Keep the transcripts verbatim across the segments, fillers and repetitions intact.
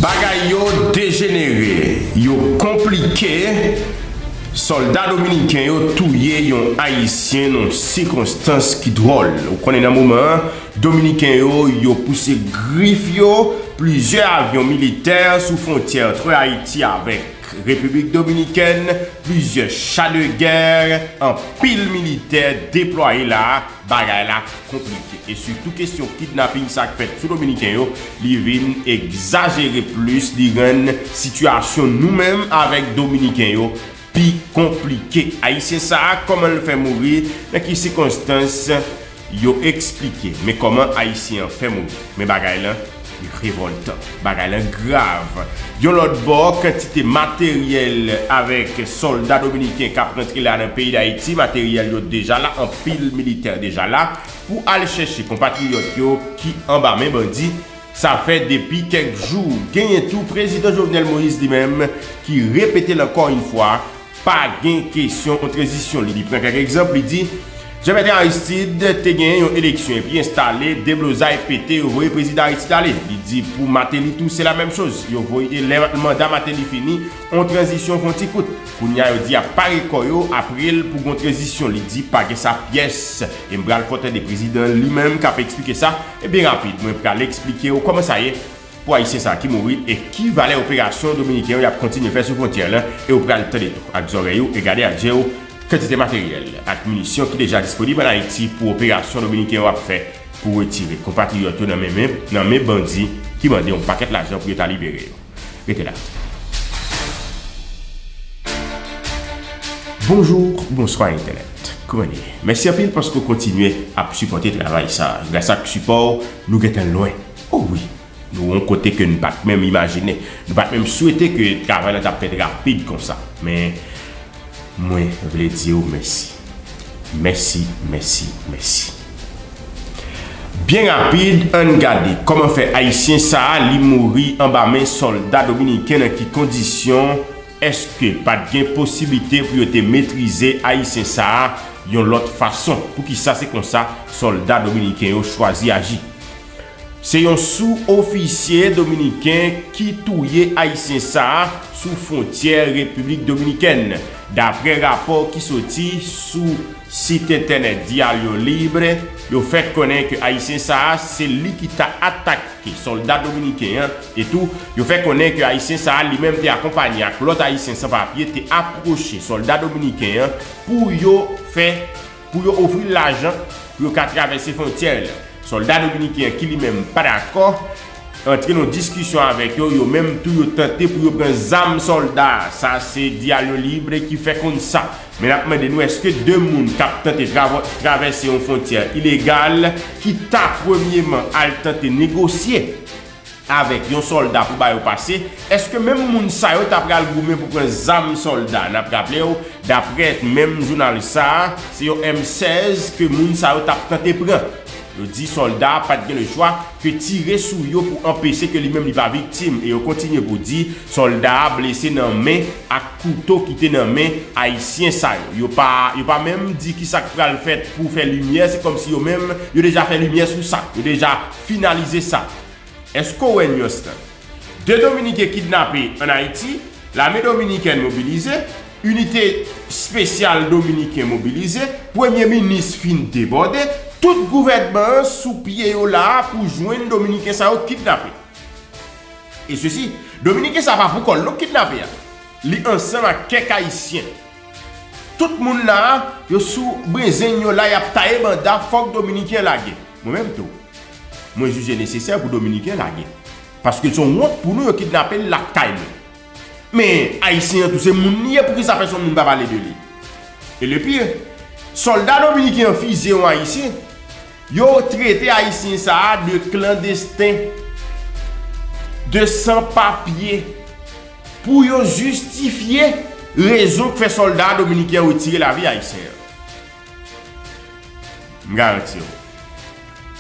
Bagay yo dejenere, yo konplike. Sòlda dominiken yo touye yon Ayisyen nan sikonstans ki dwòl. Ou konnen nan moman an, Dominiken yo, yo pouse grif yo, plizyè avyon militè sou fwontyè ant Ayiti avèk Repiblik Dominikèn, plizyè cha de gè, anpil militè deplwaye la, bagay la konplike. E sitou kesyon kidnaping sa k fèt sou Dominiken yo, li vin egzajere plis, li rann sitiyasyon nou menm avèk Dominiken yo pi konplike. Ayisyen sa a, kòman l fè mouri, nan ki sikonstans, yo eksplike. Men kòman Ayisyen an fè mouri. Men bagay lan revòltan. Bagay lan grav. Yon lòt bò, kantite materyèl avèk sòlda dominiken k ap rantre la nan peyi Dayiti, materyèl yo deja la, anpil militè deja la pou al chèche konpatriyòt yo ki anba men bandi. Sa fè depi kèk jou, genyen tou Prezidan Jovenel Moïse li menm ki repete l ankò yon fwa, pa gen kesyon yon tranzisyon. Li, li pran kèk egzanp, li di, Jean-Bertrand Aristide te genyen yon eleksyon epi enstale, deblozay pete, yo voye Prezidan Aristide ale. Li di pou Martelly tou, se la menm choz. Yo voye, lè manda Martelly fini, yon tranzisyon fè yon ti kout. Kounye a, yo di y ap pare kò yo apre l pou gen yon tranzisyon. Li di pa gen sa pyès. E m pral fè w tande prezidan an li menm k ap eksplike sa. E byen rapid, mwen pral eksplike w kòman sa ye pou Ayisyen sa a ki mouri e ki valè operasyon dominiken yo y ap kontinye fè sou fwontyè lan, e w pral tande tou ak zòrèy ou e gade ak je w kantite materyèl ak minisyon ki deja disponib ann Ayiti pou operasyon dominiken yo ap fè pou retire konpatriyòt yo nan men, men, nan men bandi ki mande yon pakèt lajan pou yo ta libere yo. Rete la. Bonjou, bonswa entènèt. Kòman n ye? Mèsi anpil paske w kontinye ap sipòte travay sa a. Gras ak sipò w, nou gentan lwen. O wi, nou yon kote ke n pa t menm imajine. Nou pa t menm swete ke travay lan t ap fèt rapid konsa. Men, mwen vle di w mèsi. Mèsi, mèsi, mèsi. Byen rapid, ann gade kòman fè Ayisyen sa a li mouri anba men sòlda dominiken, nan ki kondisyon, èske pa t gen posiblite pou yo te metrize Ayisyen sa a yon lòt fason? Poukisa se konsa sòlda dominiken yo chwazi aji? Se yon sou-ofisye dominiken ki touye Ayisyen sa a sou fwontyè Repiblik Dominikèn. Daprè rapò ki soti sou sit entènèt Diario Libre, yo fè konnen ke Ayisyen sa a, se li ki ta atake sòlda dominiken an. E tou, yo fè konnen ke Ayisyen sa a, li menm, te akonpanye ak lòt Ayisyen san papye, te apwoche sòlda dominiken an pou yo fè, pou yo ofri l lajan pou yo ka travèse fwontyè lan. Sòlda dominiken an ki li menm pa dakò, antre nan diskisyon avèk yo, yo menm tou yo tante pou yo pran zam sòlda a. Sa se Diario Libre ki fè konn sa. Men n ap mande nou, èske de moun k ap tante travo-, travèse yon fwontyè ilegal, ki ta premyeman al tante negosye avèk yon sòlda pou ba yo pase, èske menm moun sa yo ta pral goumen pou pran zam sòlda? N ap raple w, daprè menm jounal sa a, se yon M sèz ke moun sa yo t ap tante pran. Yo di sòlda a pa t gen lechwa ke tire sou yo pou anpeche ke li menm li pa viktim. E yo kontinye pou di sòlda a blese nan men ak kouto ki te nan men Ayisyen sa yo. Yo pa, yo pa menm di kisa k pral fèt pou fè limyè, se kòmsi yo menm, yo deja fè limyè sou sa. Yo deja finalize sa. Èske w wè nyans lan? De Dominiken kidnape ann Ayiti, lame dominikèn mobilize, inite espesyal dominiken mobilize, premye minis fin debòde, tout gouvènman an sou pye yo la a pou jwenn Dominiken sa yo kidnape. E sesi, Dominiken sa pa pou kò l non k kidnape a. Li ansanm ak kèk Ayisyen. Tout moun la a, yo sou brenzenn yo la, y ap taye banda, fòk Dominiken lage. Mwen menm tou, mwen jije nesesè pou Dominiken lage. Paske se yon wont pou nou, yo kidnape l lakay nou. Men, Ayisyen an tou, se moun li ye, poukisa pèsonn moun pa pale de li? E le pire, sòlda dominiken an fize yon Ayisyen, yo trete Ayisyen sa a de klandesten, de san papye, pou yo jistifye rezon k fè sòlda dominiken an retire lavi Ayisyen an. M garanti w,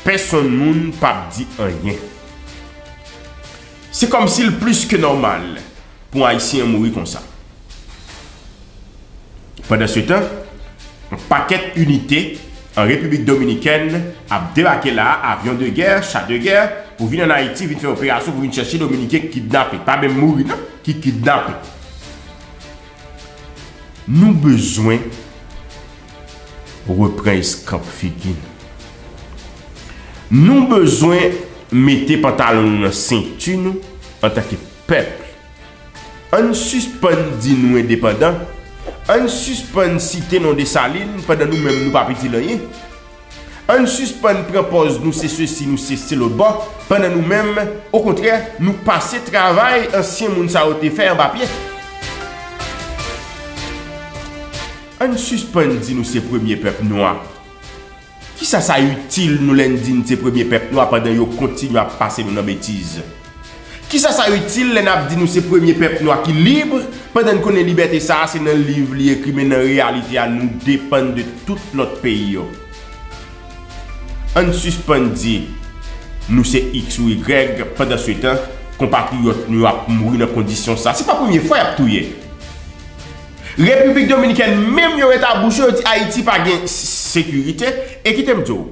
pèsonn moun p ap di anyen. Se kòmsi l plis ke nòmal pou yon Ayisyen an mouri konsa. Pandansetan, yon pakèt inite an Repiblik Dominikèn ap debake la a, avyon de gè, cha de gè, Pou vin ann Ayiti, vin fè operasyon, pou vin chèche Dominiken k kidnape. Pa menm mouri, non, ki kidnape. Nou bezwen reprann eskanp figi n. Nou bezwen mete pantalon nou nan senti nou antanke pèp. Ann sispann di nou endepandan. Ann sispann site non Desalin pandan nou menm nou pa piti l anyen. Ann sispann pran pòz nou se sesi, nou se selobò, pandan nou menm, okontrè, nou pase travay ansyen moun sa yo te fè anba pye. Ann sispann di nou se premye pèp nwa. Kisa sa itil nou lè n di n se premye pèp nwa pandan yo kontinye ap pase nou nan betiz? Kisa sa itil lè n ap di nou se premye pèp nwa ki lib, pandan n konnen libète sa a se nan liv li ekri, men nan reyalite a nou depann de tout lòt peyi yo? Ann sispann di nou se iks ou igrèg, pandansetan konpatriyòt nou yo ap mouri nan kondisyon sa. Se pa premye fwa y ap touye. Repiblik Dominikèn menm yo rete a bouch yo, yo di Ayiti pa gen s-, sekirite. E kite m di w,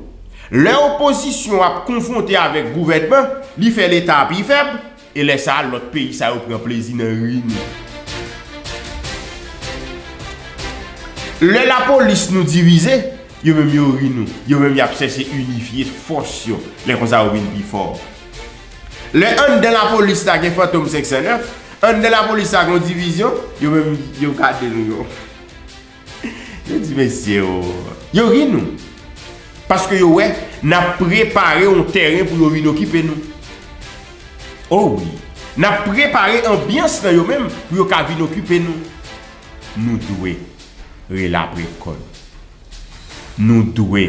lè opozisyon ap konfwonte avèk gouvènman, li fè Leta a pi fèb, e lè sa a lòt peyi sa yo pran plezi nan ri nou. Lè lapolis nou divize, yo menm yo ri nou. Yo menm y ap chèche inifye fòs yo. Lè konsa yo vin pi fò. Lè anndan lapolis la gen Fantom senk san nèf, anndan lapolis la gen yon divizyon, yo menm yo gade nou yo. Yo di, mesye, o, yo ri nou. Paske yo wè n ap prepare yon tèren pou yo vin okipe nou. O wi, n ap prepare anbyans nan yo menm pou yo ka vin okipe nou. Nou dwe rele apre kò nou. Nou dwe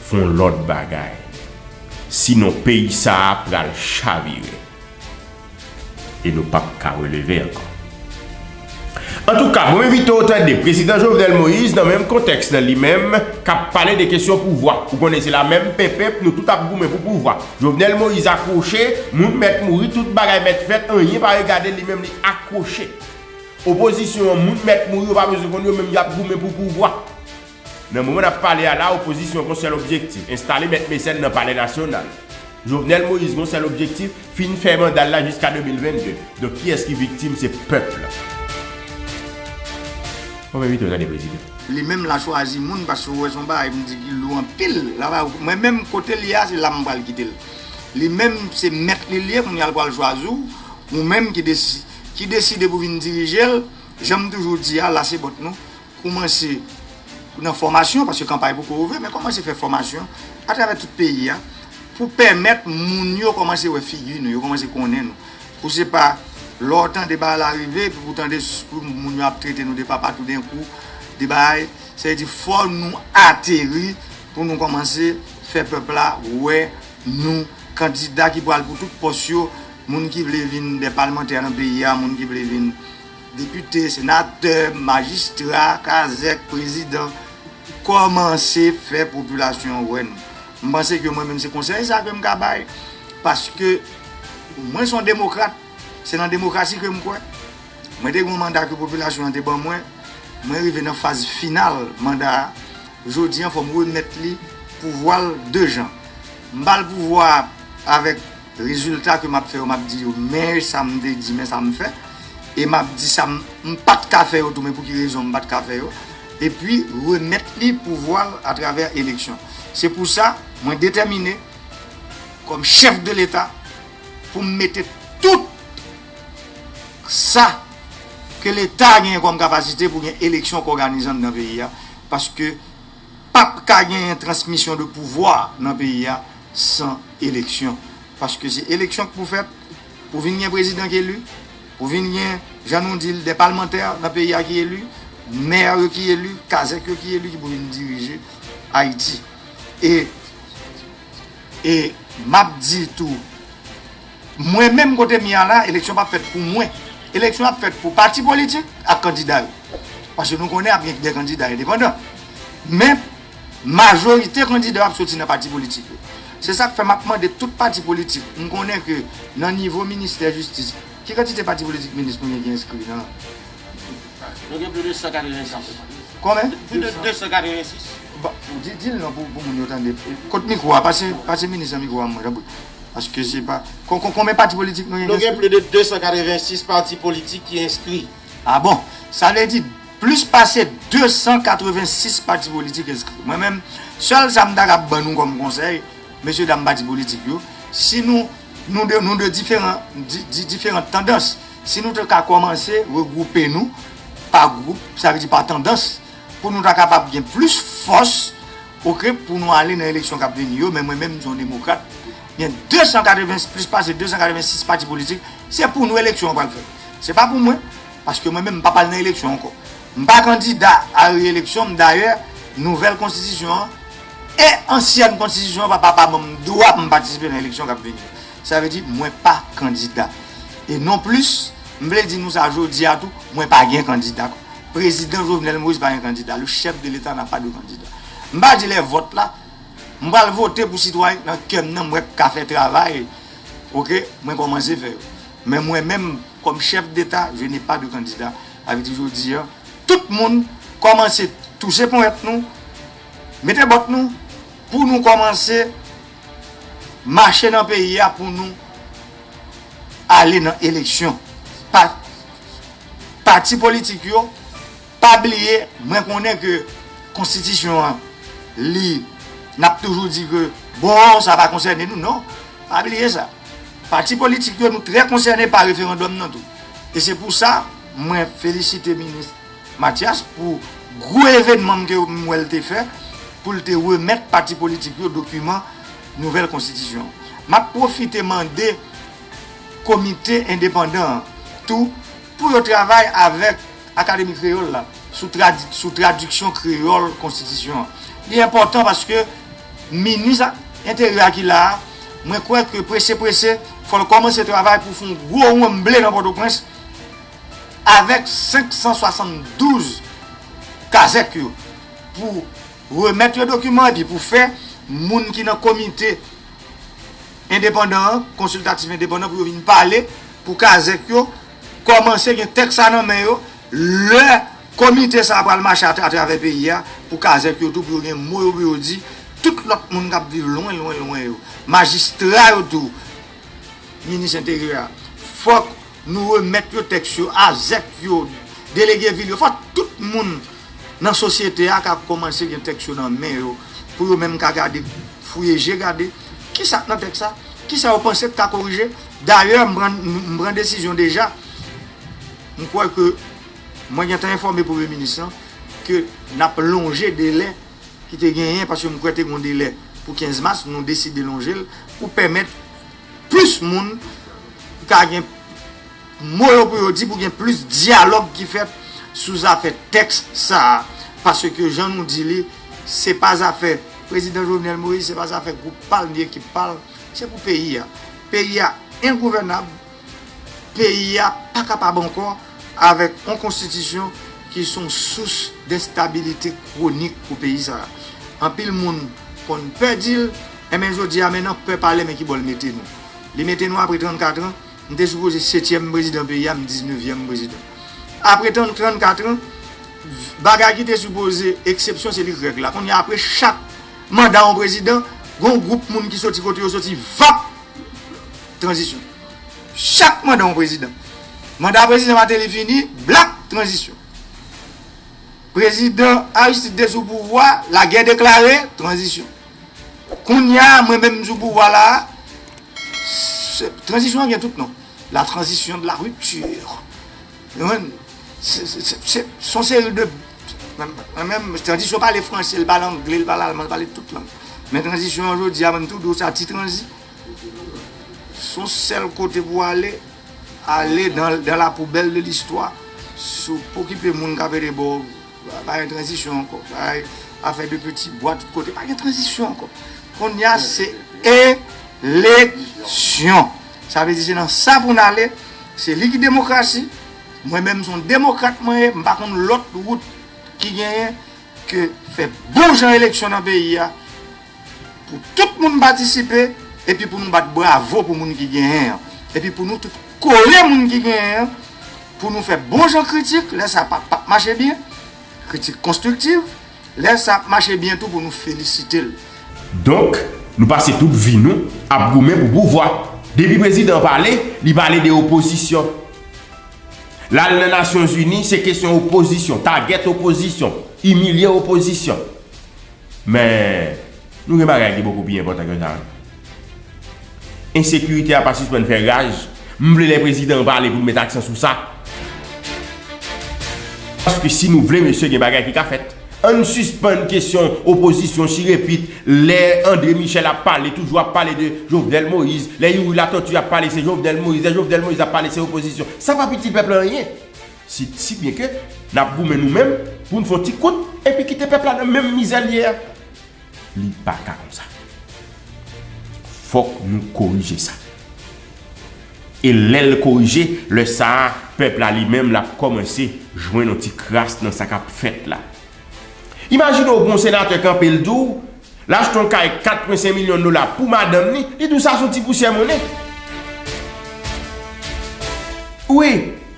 fè yon lòt bagay. Sinon, peyi sa a pral chavire. E nou p ap ka releve ankò. Antouka, bon, m envite w tande Prezidan Jovenel Moïse nan menm kontèks nan li menm k ap pale de kesyon pouvwa. Ou konnen se la menm penpenp nou tout ap goumen pou pouvwa. Jovenel Moïse akwoche, moun mèt mouri, tout bagay mèt fèt, anyen pa regade li menm li akwoche. Opozisyon an, moun mèt mouri, yo pa bezwen konn yo menm y ap goumen pou pouvwa. Nan moman n ap pale a la, opozisyon an gen yon sèl objektif, enstale mèt Mesèn nan Palè Nasyonal. Jovenel Moïse gen yon sèl objektif, fin fè manda l la jiska de mil vennde. Donk, kiyès ki viktim? Se pèp la. Mwen envite w tande prezidan. Li menm l a chwazi moun paske w wè se yon bagay m di ki lou anpil. La, mwen menm kote l ye a, se la m pral kite l. Li menm se mèt li l ye, kounye a l pral chwazi w. Ou menm ki desi-, ki deside pou vin dirije l, jan m toujou di a, lase bòt nou. Kòmanse nan fòmasyon, paske kanpay poko ouvè, men kòmanse fè fòmasyon atravè tout peyi a pou pèmèt moun yo kòmanse wè figi nou, yo kòmanse konnen nou. Pou se pa lè w tande bagay la rive, epi pou tande s-, pou moun yo ap trete nou de papa toudenkou, de bagay, sa vle di fò nou ateri pou nou kòmanse fè pèp la wè nou, kandida ki pral pou tout pòs yo, moun ki vle vin de palmantè nan peyi a, moun ki vle vin depite, senatè, majistra, kazèk, prezidan, kòmanse fè popilasyon an wè nou. M panse ke mwen menm se konsèy sa ke m ka bay, paske mwen se yon demokrat, se nan demokrasi ke m kwè. Mwen te gen yon manda ke popilasyon an te ban mwen, mwen rive nan faz final manda a. Jodi an, fò m remèt li pouvwa l de jan. M ba l pouvwa a avèk rezilta ke m ap fè yo, m ap di yo, men sa m te di, men sa m fè. E m ap di sa m, m pa t ka fè yo tou, men pou ki rezon m pa t ka fè yo. Epi, remèt li pouvwa l atravè eleksyon. Se pou sa, mwen detèmine, kòm chèf de Leta, pou m mete tout sa ke Leta genyen kòm kapasite pou gen eleksyon k òganize anndan peyi a, paske p ap ka genyen transmisyon de pouvwa nan peyi a san eleksyon. Paske se eleksyon k pou fèt, pou vin gen prezidan k eli, pou vin gen, jan nou di l, de palmantè nan peyi a ki eli, mè yo ki eli, kazèk yo ki eli, ki pou vin dirije Ayiti. E, e m ap di tou, mwen menm kote m ye a la, eleksyon p ap fèt pou mwen. Eleksyon ap fèt pou pati politik ak kandida yo. Paske nou konnen ap gen de kandida endepandan. Men, majorite kandida yo ap soti nan pati politik yo. Se sa k fè m ap mande tout pati politik. M konnen ke nan nivo ministè jistis, ki kantite pati politik minis nou gen ki enskri nan? Nou gen plis de san katrevensis. Konbyen? Plis de de san katrevensis. Ba, di, di l non pou, pou moun yo tande. Kot mikwo a, pase, pase minis lan mikwo a mwen, tanpri. Paske se pa. Kon- kon- Konbyen pati politik nou gen? Nou gen plis de de san katrevensis pati politik ki enskri. Ah bon? Sa vle di plis pase de san katrevensis pati politik enskri. Mwen menm, sèl sa m ta kab ban nou kòm konsèy, mesye dam pati politik yo, si nou, nou de, nou de diferan, di, di, diferan tandans, si nou te ka kòmanse regwoupe nou pa gwoup, sa vle di pa tandans, pou nou ta kapab gen plis fòs, oke, pou nou ale nan eleksyon k ap vini yo, men mwen menm, m se yon demokrat, gen de san katreven, plis pase de san katrevensis pati politik, se pou nou eleksyon an pral fèt. Se pa pou mwen, paske mwen menm, m p ap al nan eleksyon ankò. M pa kandida a reyeleksyon, m dayè, nouvèl konstitisyon an e ansyèn konstitisyon an pa, pa, pa ban m dwa pou m patisipe nan eleksyon k ap vini yo. Sa vle di, mwen pa kandida. E non plis, m vle di nou sa jodi a tou, mwen pa gen kandida. Prezidan Jovenel Moïse pa gen kandida. Le chef de l'État n'a pas de candidat. M pa di lè vòt la, m pral vote pou sitwayen k nan kè m nan, m wè k ka fè travay, oke, mwen kòmanse fè yo. Men mwen menm, kòm chèf deta, je n'ai pas de candidat. Sa vle di jodi a, tout moun kòmanse touche ponyèt nou, mete bòt nou, pou nou kòmanse mache nan peyi a, pou nou ale nan eleksyon. Pa, pati politik yo, pa bliye, mwen konnen ke konstitisyon an, li, n ap toujou di ke, bon, sa pa konsène nou, non. Pa bliye sa. Pati politik yo, nou trè konsène pa referandòm nan tou. E se pou sa, mwen felisite minis Mathias pou gwo evènman ke m wè l te fè, pou l te remèt pati politik yo dokiman nouvèl konstitisyon an. M ap pwofite mande komite endepandan an tou pou yo travay avèk Akademi Kreyòl la sou, tradi, sou tradiksyon kreyòl konstitisyon an. Li enpòtan paske minis enteryè a ki la a, mwen kwè ke prese prese, fò l kòmanse travay pou fè yon gwo wonm ble nan Pòtoprens avèk senk san swasanndouz kazèk yo pou remèt yo dokiman epi pou fè moun ki nan komite endepandan an, konsiltatif endepandan pou yo vin pale, pou kazèk yo kòmanse gen tèks sa nan men yo, lè komite sa a pral mache atravè peyi a, pou kazèk yo tou, pou yo gen mo yo pou yo di, tout lòt moun k ap viv lwen, lwen, lwen yo, majistra yo tou, minis enteryè a, fòk nou remèt yo tèks yo, azèk yo, delege vil yo, fòk tout moun nan sosyete a ka kòmanse gen tèks yo nan men yo, pou yo menm ka gade, fouye je gade, kisa k nan tèks sa, kisa yo panse k ka korije. Dayè, m pran, m pran desizyon deja, m kwè ke mwen gentan enfòme premye minis lan ke n ap lonje delè ki te genyen, paske m kwè te gen yon delè pou kenz mas, nou deside lonje l pou pèmèt plis moun ka gen mo yo pou yo di, pou gen plis dyalòg ki fèt sou zafè tèks sa a. Paske jan nou di li, se pa zafè prezidan Jovenel Moïse, se pa zafè gwoup pa l ni ekip pa l, se pou peyi a. Peyi a engouvènab, peyi a pa kapab ankò avèk yon konstitisyon ki se yon sous denstabilite kwonik pou peyi sa a. Anpil moun konn pè di l, enben jodi a men nan pè pale men ki bò l mete nou. Li mete nou apre trannkat an, m te sipoze setyèm prezidan peyi a, m diznevyèm prezidan. Apre trannkat an, bagay ki te sipoze eksepsyon se li k règ la. Kounye a apre chak manda yon prezidan, gen yon gwoup moun ki soti kote yo soti, vap! Tranzisyon. Chak manda yon prezidan. Manda prezidan Martelly fini, blak, tranzisyon. Prezidan Aristide te sou pouvwa, lagè deklare, tranzisyon. Kounye a, mwen menm m sou pouvwa la a, tranzisyon an gen tout non. La transition de la rupture. Ou konprann? Se yon seri de. Mwen menm, tranzisyon pale franse, l pale angle, l pale alman, l pale tout lang. Men tranzisyon an jodi a, mwen m tou di w sa, ti tranzi. Se yon sèl kote pou ale, ale dans, dans la poubelle de l'histoire. Si w pa okipe moun k ap ede ba w, pa gen tranzisyon ankò. Bagay afè de peti bwa tout kote, pa gen tranzisyon ankò. Kounye a se eleksyon. Sa vle di se nan sa pou n ale. Se li ki demokrasi. Mwen menm se yon demokrat mwen ye, m pa konn lòt wout ki genyen ke fè bon jan eleksyon nan peyi a, pou tout moun patisipe, epi pou nou bat bravo pou moun ki genyen an, epi pou nou tout kole moun ki genyen an, pou nou fè bon jan kritik, lè sa p ap, p ap mache byen, kritik konstriktiv, lè sa ap mache byen tou pou nou felisite l. Donk, Nou pase tout vi nou ap goumen pou pouvwa. Depi prezidan pale, li pale de opozisyon. L al nan Nasyonzini, se kesyon opozisyon, tagèt opozisyon, imilye opozisyon. Men, nou gen bagay ki bokou pi enpòtan ke sa. Ensekirite a pa sispann fè raj. M vle lè prezidan an pale pou l met aksan sou sa. Paske si nou vle, mesye, gen bagay ki ka fèt. Ann sispann kesyon opozisyon chirepit. Lè André Michel ap pale, toujou ap pale de Jovenel Moïse. Lè Youri Latortue ap pale, se Jovenel Moïse. Lè Jovenel Moïse ap pale, se opozisyon. Sa p ap itil pèp la anyen. Si, si byen ke n ap goumen nou menm pou n fè yon ti kout epi kite pèp la nan menm mizè l ye a. Li pa ka konsa. Fòk nou korije sa. E lè l korije, lè sa a, pèp la li menm, l ap kòmanse jwenn yon ti kras nan sa k ap fèt la. Imajine w gen yon senatè kanpe, l di w, l achte yon kay kat pwen senk milyon dola pou madanm li, li di w sa se yon ti pousyè monnen. Wi,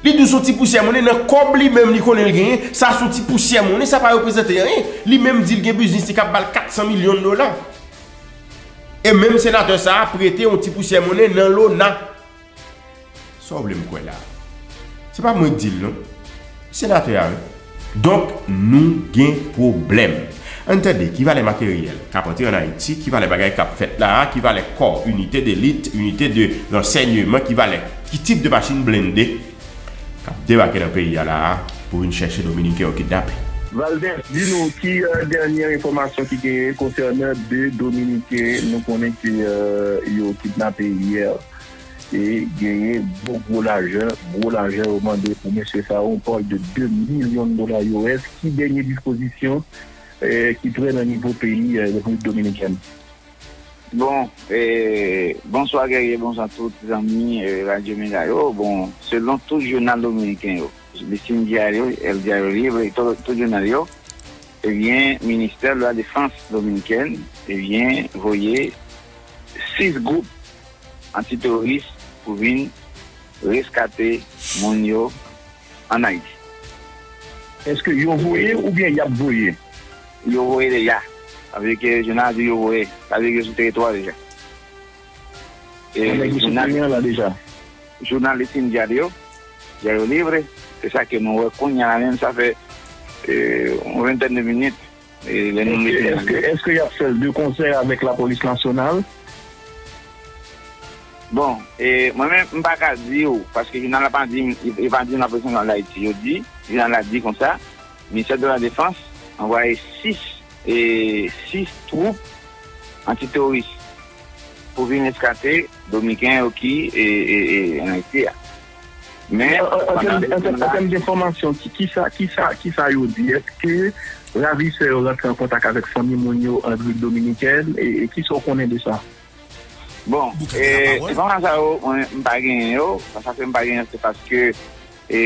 li di w se yon ti pousyè monnen, nan kòb li menm li konnen l genyen, sa se yon ti pousyè monnen, sa pa reprezante anyen. Li menm di l gen biznis li k ap ba l kat san milyon dola. E menm senatè sa a prete yon ti pousyè monnen nan lona. Sa w vle m kwè la? Se pa mwen k di l non. Senatè a wi. Donk, nou gen pwoblèm. Ann tande ki valè materyèl k ap antre ann Ayiti, ki valè bagay k ap fèt la a, ki valè kò, inite delit, inite de ransèyman, ki valè, ki tip de machin blende k ap debake nan peyi a la a pou vin chèche Dominiken yo kidnape. Valdès, di nou ki, euh, dènye enfòmasyon ki genyen konsènan de Dominiken nou konnen ke, euh, yo kidnape yè. E genyen bon gwo lajan, gwo lajan yo mande pou mesye sa yo, on parle de de milyon dola U S. Ki dènye dispozisyon, eh, ki pran nan nivo peyi, eh, Repiblik Dominikèn? Bon, eh, bonswa Guerrier, bonswa tout zanmi, eh, Radyo Mega yo. Bon, selon tout jounal dominiken yo, Listín Diario, El Diario Libre, tout, tout jounal yo, ebyen, Ministè de la Defans dominikèn, ebyen, voye sis gwoup antiteworis pou vin reskate moun yo ann Ayiti. Èske yo voye oubyen y ap voye? Yo voye deja. Sa vle di ke jounal di yo voye. Sa vle di yo sou teritwa deja. E nèg yo sou teren an la deja. Jounal Listín Diario, Diario Libre, se sa ke nou wè kounye a la menm, sa fè, eh, yon ventèn de minit. E lè nou Èske, èske, èske y ap fè l de konsè avèk lapolis nasyonal? Bon, e mwen menm, m pa ka di w, paske jounal la pa di, e pa di lapolis nasyonal d Ayiti. Yo di, jounal la di konsa, Ministè de la Defans anvwaye sis, e sis twoup antiteworis pou vin reskate Dominiken yo ki, e, e, e, ann Ayiti a. Men, an, an, an tèm, an tèm, an tèm de enfòmasyon, ki, kisa, kisa, kisa yo di? Èske ravisè yo rantre an kontak avèk fanmi moun yo an Repiblik Dominikèn? E, e kisa w konnen de sa? Bon, e, enfòmasyon sa yo, mwen, m pa genyen yo. Sa fè m pa genyen, se paske, e,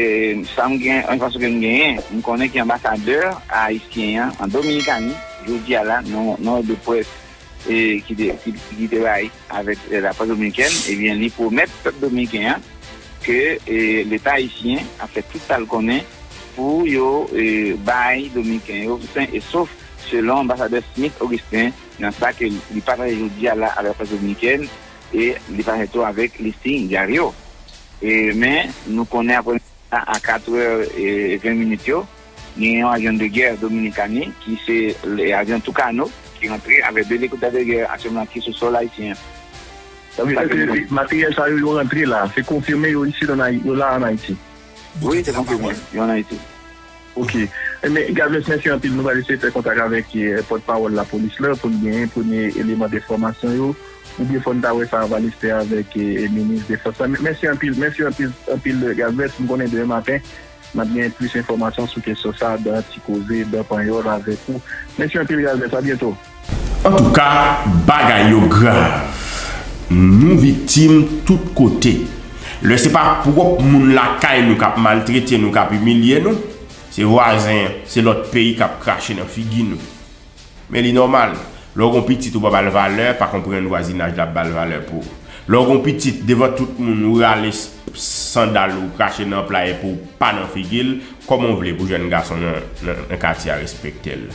sa m gen, enfòmasyon ke m genyen, m konnen ke anbasadè ayisyen an, an Dominikani, jodi a la, nan, nan de près, e, ki te, ki, ki te bay avèk, e, laprès dominikèn, ebyen, li pwomèt pèp dominiken an ke, e, Leta ayisyen ap fè tout sa l konnen pou yo, e, bay dominiken yo sen e sof, selon anbasadè Smith Augustin, nan sa ke li pataje jodi a la avèk laprès dominikèn, e li pataje tou avèk Listín Diario. E, men, nou konnen apre a, a katrè e ven minit yo, gen yon avyon de gè Dominikani, ki se le avyon Tucano, ki rantre avèk de elikoptè de gè aktyèlman ki sou sòl ayisyen an. Sa vle di ke materyèl sa yo, yo rantre la, se konfime yo isi ann Ayi-, yo la ann Ayiti? Wi, se konfime, yo ann Ayiti. Ok. Ebyen, Gavès, mèsi anpil. Nou pral eseye fè kontak avèk, eh, pòtpawòl lapolis la pou n genyen premye eleman de enfòmasyon yo. Oubyen fò n ta wè sa ann Valestè avèk, eh, minis defans la. Mèsi anpil, mèsi anpil, anpil, Gavès. M konnen demen maten, n ap gen plis enfòmasyon sou kesyon sa a, dan ti koze, dan panyòl avèk ou. Mèsi anpil, Gavès. A byento. Antouka, bagay yo grav. Nou viktim tout kote. Lè se pa pwòp moun lakay nou k ap maltrete nou, k ap imilye nou, se vwazen an, se lòt peyi k ap krache nan figi nou. Men li nòmal. Lè w gen yon pitit ou pa ba l valè, pa konprann vwazinaj la ap ba l valè pou ou. Lè w gen yon pitit, devan tout moun, ou rale s-, sandal ou, krache nan pla epi w pa nan figi l, kòman w vle pou jèn gason nan, nan, nan katye a respekte l?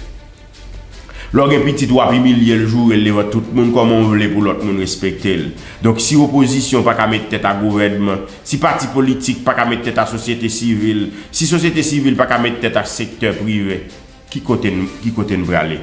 Lè w gen pitit, w ap imilye l, joure l devan tout moun, kòman w vle pou lòt moun respekte l? Donk, si opozisyon pa ka met tèt a gouvènman, si pati politik pa ka met tèt a sosyete sivil, si sosyete sivil pa ka met tèt a sektè prive, ki kote n, ki kote n prale?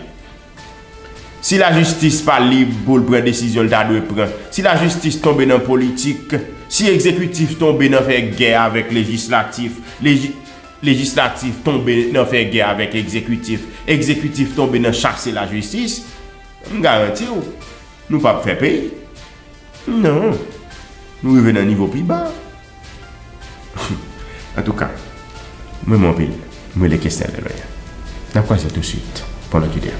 Si lajistis pa lib pou l pran desizyon l ta dwe pran, si lajistis tonbe nan politik, si egzekitif tonbe nan fè gè avèk lejislatif, leji-, lejislatif tonbe nan fè gè avèk egzekitif, egzekitif tonbe nan chase lajistis, m garanti w, nou p ap fè peyi. Non. Nou rive nan nivo pi ba. Antouka, m renmen anpil. M rele Kesnel Leloyen. N ap kwaze tou swit pandan ki de.